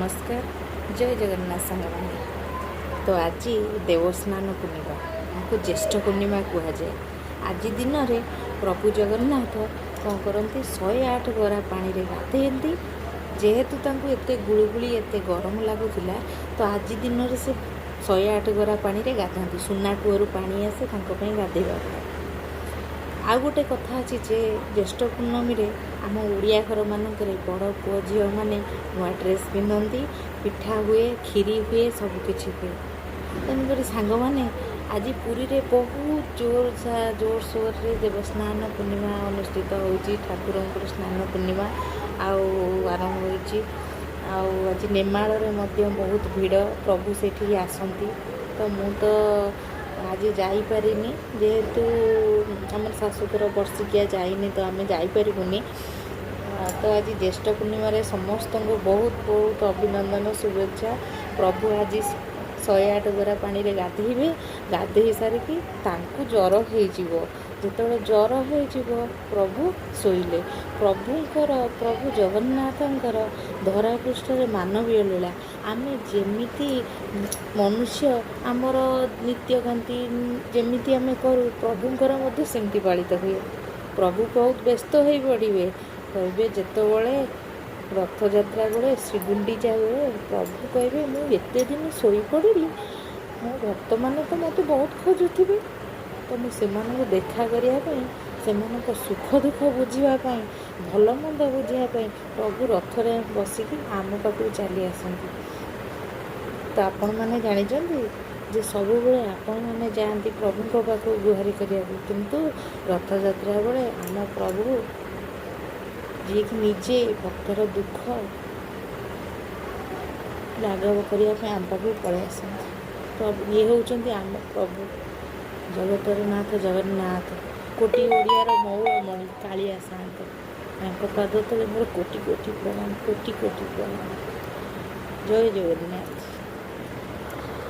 ନମସ୍କାର, ଜୟ ଜଗନ୍ନାଥ ସାଙ୍ଗମାନେ। ତ ଆଜି ଦେବସ୍ନାନ ପୂର୍ଣ୍ଣିମା, ଏହାକୁ ଜ୍ୟେଷ୍ଠ ପୂର୍ଣ୍ଣିମା କୁହାଯାଏ। ଆଜି ଦିନରେ ପ୍ରଭୁ ଜଗନ୍ନାଥ କ'ଣ କରନ୍ତି? 108 ଗରା ପାଣିରେ ଗାଧେଇନ୍ତି। ଯେହେତୁ ତାଙ୍କୁ ଏତେ ଗୁଳୁଗୁଳି, ଏତେ ଗରମ ଲାଗୁଥିଲା, ତ ଆଜି ଦିନରେ ସେ 108 ଗରା ପାଣିରେ ଗାଧାନ୍ତି। ସୁନା କୂଅରୁ ପାଣି ଆସେ ତାଙ୍କ ପାଇଁ ଗାଧେଇବା ପାଇଁ। ଆଉ ଗୋଟେ କଥା ଅଛି ଯେ ଜ୍ୟେଷ୍ଠ ପୂର୍ଣ୍ଣମୀରେ ଆମ ଓଡ଼ିଆ ଘରମାନଙ୍କରେ ବଡ଼ ପୁଅ ଝିଅମାନେ ନୂଆ ଡ୍ରେସ୍ ପିନ୍ଧନ୍ତି, ପିଠା ହୁଏ, କ୍ଷୀରି ହୁଏ, ସବୁକିଛି ହୁଏ। ତେଣୁକରି ସାଙ୍ଗମାନେ, ଆଜି ପୁରୀରେ ବହୁତ ଜୋରସୋରରେ ଦେବସ୍ନାନ ପୂର୍ଣ୍ଣିମା ଅନୁଷ୍ଠିତ ହେଉଛି। ଠାକୁରଙ୍କର ସ୍ନାନ ପୂର୍ଣ୍ଣିମା ଆଉ ଆରମ୍ଭ ହୋଇଛି। ଆଉ ଆଜି ନେମାଳରେ ମଧ୍ୟ ବହୁତ ଭିଡ଼। ପ୍ରଭୁ ସେଠିକି ଆସନ୍ତି। ତ ମୁଁ ତ ଆଜି ଯାଇପାରିନି, ଯେହେତୁ ଆମର ଶାଶୁଘର ବର୍ଷିକିଆ ଯାଇନି, ତ ଆମେ ଯାଇପାରିବୁନି। ତ ଆଜି ଜ୍ୟେଷ୍ଠ ପୂର୍ଣ୍ଣିମାରେ ସମସ୍ତଙ୍କୁ ବହୁତ ବହୁତ ଅଭିନନ୍ଦନ, ଶୁଭେଚ୍ଛା। ପ୍ରଭୁ ଆଜି 108 ଗରା ପାଣିରେ ଗାଧେଇବେ। ଗାଧେଇ ସାରିକି ତାଙ୍କୁ ଜ୍ୱର ହେଇଯିବ। ଯେତେବେଳେ ଜ୍ୱର ହେଇଯିବ, ପ୍ରଭୁ ଶୋଇଲେ। ପ୍ରଭୁଙ୍କର, ପ୍ରଭୁ ଜଗନ୍ନାଥଙ୍କର ଧରାପୃଷ୍ଠରେ ମାନବୀୟ ଲୀଳା। ଆମେ ଯେମିତି ମନୁଷ୍ୟ, ଆମର ନିତ୍ୟକାନ୍ତି ଯେମିତି ଆମେ କରୁ, ପ୍ରଭୁଙ୍କର ମଧ୍ୟ ସେମିତି ପାଳିତ ହୁଏ। ପ୍ରଭୁ ବହୁତ ବ୍ୟସ୍ତ ହୋଇ ପଡ଼ିବେ। କହିବେ, ଯେତେବେଳେ ରଥଯାତ୍ରା ବେଳେ, ଶ୍ରୀଗୁଣ୍ଡିଚା ବେଳେ ପ୍ରଭୁ କହିବେ, "ମୁଁ ଏତେ ଦିନ ଶୋଇପଡ଼ିଲି, ମୋ ଭକ୍ତମାନେ ତ ମୋତେ ବହୁତ ଖୋଜୁଥିବେ। ତ ମୁଁ ସେମାନଙ୍କୁ ଦେଖା କରିବା ପାଇଁ, ସେମାନଙ୍କ ସୁଖ ଦୁଃଖ ବୁଝିବା ପାଇଁ, ଭଲ ମନ୍ଦ ବୁଝିବା ପାଇଁ ପ୍ରଭୁ ରଥରେ ବସିକି ଆମ ପାଖକୁ ଚାଲି ଆସନ୍ତି।" ତ ଆପଣମାନେ ଜାଣିଛନ୍ତି ଯେ ସବୁବେଳେ ଆପଣମାନେ ଯାଆନ୍ତି ପ୍ରଭୁଙ୍କ ପାଖକୁ ଗୁହାରି କରିବାକୁ, କିନ୍ତୁ ରଥଯାତ୍ରା ବେଳେ ଆମ ପ୍ରଭୁ, ଯିଏକି ନିଜେ ଭକ୍ତର ଦୁଃଖ ଲାଘବ କରିବା ପାଇଁ ଆମ ପାଖକୁ ପଳେଇ ଆସନ୍ତି। ପ୍ରଭୁ ଇଏ ହେଉଛନ୍ତି ଆମ ପ୍ରଭୁ ଜଗତର ନାଥ ଜଗନ୍ନାଥ, କୋଟି ଓଡ଼ିଆର ମଉଡ଼ମଣି କାଳିଆ ସାଆନ୍ତ। ତାଙ୍କ ପାଦ ତଳେ ମୋର କୋଟି କୋଟି ପ୍ରଣାମ, କୋଟି କୋଟି ପ୍ରଣାମ। ଜୟ ଜଗନ୍ନାଥ।